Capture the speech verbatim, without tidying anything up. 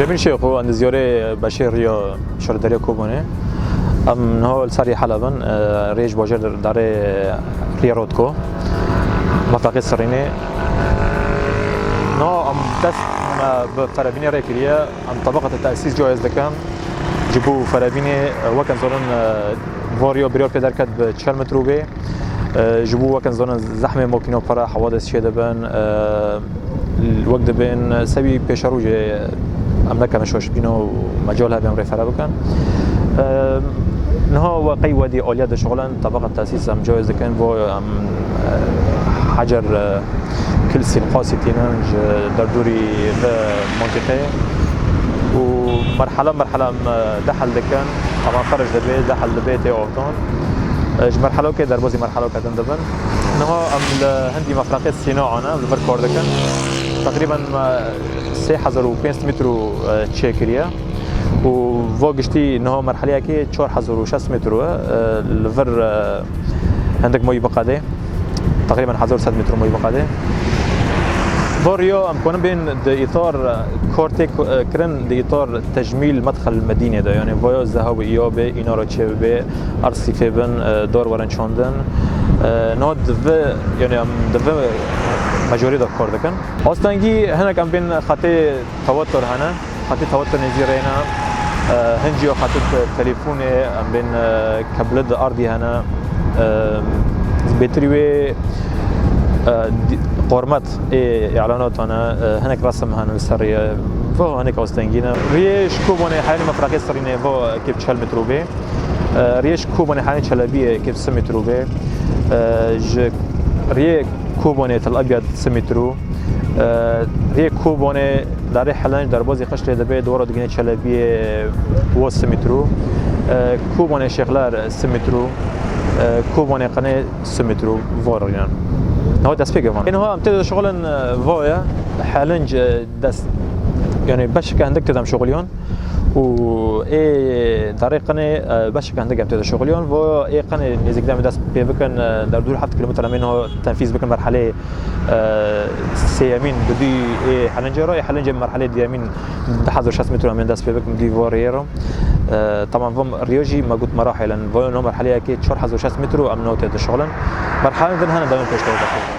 Min şêxo, endîzyarê beşê riya şaredarîya Kobanê. Em niha li ser rêya Helebin, e, rêya ji bajêr darê rêya Rotko, mefreqê Sirînê. Niha em dest me bi ferebînê rê kiriye, em tebeqeta tesîs cayez dikin. Ji bo ferebînê, e, weke zanin, e, va riya biryar pê derket bi çel metre bê. E, ji bo weke zanin zehmê makîna pere hewadis çêdibin, e, wek dibên, e, sebî pêşerojê em nekevin şaşbîna û mecal hebe em rê fere bikin. E, niha we qey wedî aliye dişixulin, tebeqa tesîs em cayez dikin, bo em, e, hecer, e, kilsî qasî tînin ji derdorî vê mintîqê û merhele merhele em, e, dehil dikin, teman xerc dibe, dehil dibe tê avdan. E, ji merhelokê derbazî merhelok din dibin. Niha em li hindî mefreqê Sîna ane, li vir kar dikin. Teqrîben me sê hezar û pênc sed metro, e, çêkiriye. Û va giştî niha merheleyekê çar hezar û şeş sed metro ye, e, li vir, e, hindik mayî biqedê. Teqrîben hezar û sed metro mayî biqedê. Va riya em kanin bên di îtar, e, kar tê, e, kirin di îtar tecmîl medxel Medînê de. Yanî vaya zeha û îya bê, înara çê bibê, ersîfê bin, e, dar werin çandin. E, niha di vê, yanî em di vê mecarê de kar dikin. Astengî hinek em bên xetê tewatur hene. Xetê tewatur nêzî rê ne. E, hin jî ya xetê te-, telefûnê, em bên, e, keblit erdî hene. E, bêtirî wê, e, di-, qormet ê îlanatan e, e, hinek resim hene li ser rê. Va hinek astengî ne. Rê ji Kobanê heyî mefreqê Sirînê va kêf çel metro bê. E, rê ji Kobanê heyî Çelebiyê kêf sê metro bê. E, ji rê Kobanê Tel Abyad sê metro. E, rê Kobanê darê Helenc derbazî qiştê dibe, dewara digihîne Çelebiyê wa sê metro. E, Kobanê Şêxler sê metro. E, Kobanê Qenê sê metro var yan. Niha dest pê gevan. Niha em tê de şixulin, e, va ye. Helenc, e, dest, yanî beşeke hindik tê de em şixuliyan. Û ê darê Qenê, e, beşeke hindik em tê de şixuliyan. Va ê Qenê nêzîkî de em dest pê bikin, e, derdor heft kilometre em ê niha tenfîz bikin merhelê, e, sêyemîn bi dû ê Helencê re, ê Helencê merhelê duyemîn du hezar şeş sed metro em ê dest pê bikin dû va rêyê re. E, tamam, va riya jî me got merahil in. Va no merheleyekê çar hezar şeş sed metro em no tê dişixulin. Merhelên din hene dewên pêşkevê dixin.